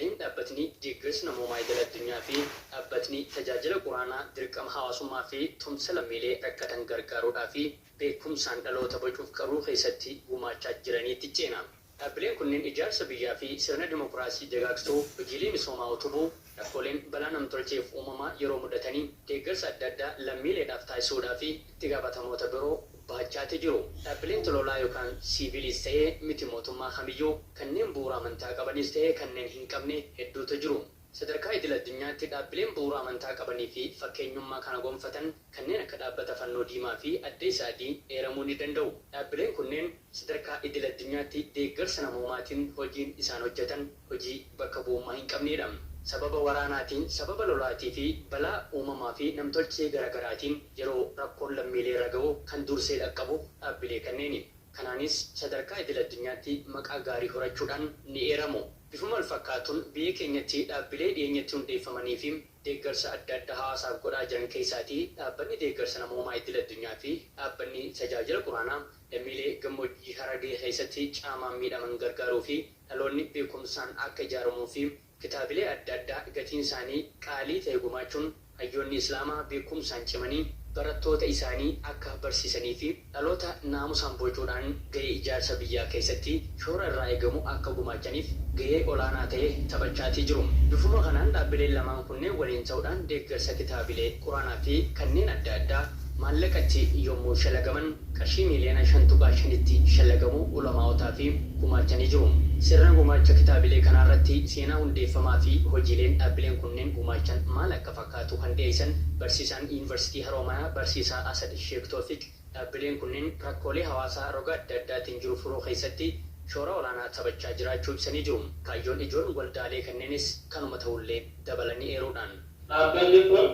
Gaheen dhaabbatni deeggarsa namoomaa idil addunyaa fi dhaabbatni tajaajila Quraanaa dirqama hawaasummaa fi tumsa lammiilee rakkatan gargaaruudhaa fi beekumsaan dhaloota bocuuf qaruu keessatti gumaachaa jiraniitti ceena. Dhaabbileen kunneen ijaarsa biyyaa fi sirna dimokiraasii dagaagsuu, hojiilee misoomaa utubuu, rakkooleen balaa namtolcheef uumamaa yeroo mudatanii deeggarsa adda addaa lammiileedhaaf taasisuudhaa fi itti gaafatamoota biroo bahachaati jiru. Dhaabbileen tola oolaa yookaan siiviliis ta'ee miti mootummaa kamiyyuu kanneen bu'uura amantaa qabanis ta'ee kanneen hin qabne hedduutu jiru. Sadarkaa idil addunyaatti dhaabbileen bu'uura amantaa qabanii fi fakkeenyummaa kana gonfatan kanneen akka Dhaabbata Fannoo Diimaa fi Addeessa Adii eeramuu ni danda'u. Dhaabbileen kunneen sadarkaa idil addunyaatti deeggarsa namoomaatiin hojiin isaan hojjetan hojii bakka bu'ummaa hin qabneedha. Sababa waraanaatiin, sababa lolaatii fi balaa uumamaa fi namtolchee garagaraatiin yeroo rakkoon lammiilee irra gahu kan dursee dhaqqabu dhaabbilee kanneeni. Kanaanis sadarkaa idil addunyaatti maqaa gaarii horachuudhaan ni eeramu. Bifuma walfakkaatuun biyya keenyatti dhaabbilee dhiyeenyatti hundeeffamanii fi deeggarsa adda addaa hawaasaaf godhaa jiran keessaatii dhaabbanni deeggarsa namoomaa idil addunyaa fi dhaabbanni tajaajila Quraanaa lammiilee gammoojjii Harargee keessatti caamaan miidhaman gargaaruu fi dhaloonni beekumsaan akka ijaaramuu fi kitaabilee adda addaa gatiin isaanii qaalii ta'e gumaachuun hayyoonni Islaamaa beekumsaan cimanii barattoota isaanii akka barsiisanii fi dhaloota naamusaan bocuudhaan gahee ijaarsa biyyaa keessatti shoora irraa eegamu akka gumaachaniif gahee olaanaa ta'e taphachaatii jiru. Bifuma kanaan dhaabbileen lamaan kunneen waliin ta'uudhaan deeggarsa kitaabilee Quraanaa fi kanneen adda addaa maallaqatti yommuu shalagaman qarshii miiliyoona 5.5tti shallagamu ulamaa'otaa fi gumaachanii jiru. Sirna gumaacha kitaabilee kanaarratti seenaa hundeeffamaa fi hojiileen dhaabbileen kunneen gumaachan maal akka fakkaatu kan dhiyeessan barsiisaan Yuunivarsiitii Haroomayaa Barsiisaa Asad Sheek Toofiq dhaabbileen kunneen rakkoolee hawaasaa roga adda addaatiin jiru furuu keessatti shoora olaanaa taphachaa jiraachuu ibsanii jiru. Kaayyoon ijoon waldaalee kanneenis kanuma ta'ullee dabalanii eeruudhaan. Dhaabbanni kun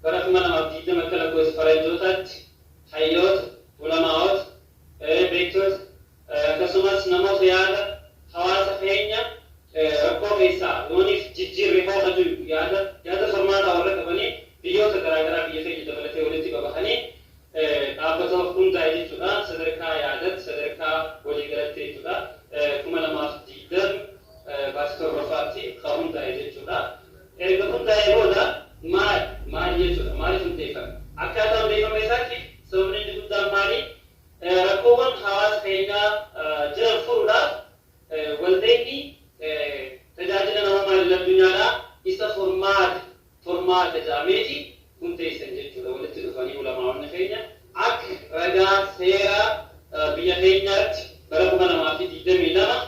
bara 2020 akka lakkoofsa faranjootaatti hayyoota, ulamaa'ota, beektota, akkasumas namoota yaada hawaasa keenya rakkoo keessaa yooniif jijjiirre hoo haju yaada furmaataa warra qabanii biyyoota garaagaraa biyya keenya dabalatee walitti qabahanii dhaabbata hundaa'e jechuudha. Sadarkaa yaadatti, sadarkaa waliigalatti jechuudha. 2020 baatii torbaffaatti kan hundaa'e jechuudha. Erga hundaa'e booda maal maali jechuudha? Maaliif hundeeffame? Akkaataa hundeeffama isaatti sababni inni guddaan maali? Rakkoowwan hawaasa keenyaa jiran furuudhaaf waldeenni tajaajila namoomaa idil addunyaadhaa isa furmaata jedhameeti hundeessan jechuudha. Walitti dhufanii ulamaa'onni keenya akka ragaa seeraa biyya keenyaatti bara 2022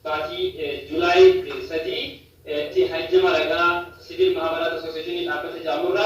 baatii July 3 tti hayyama ragaa Siviil Mahabaraat Association dhaabbata jedhamurraa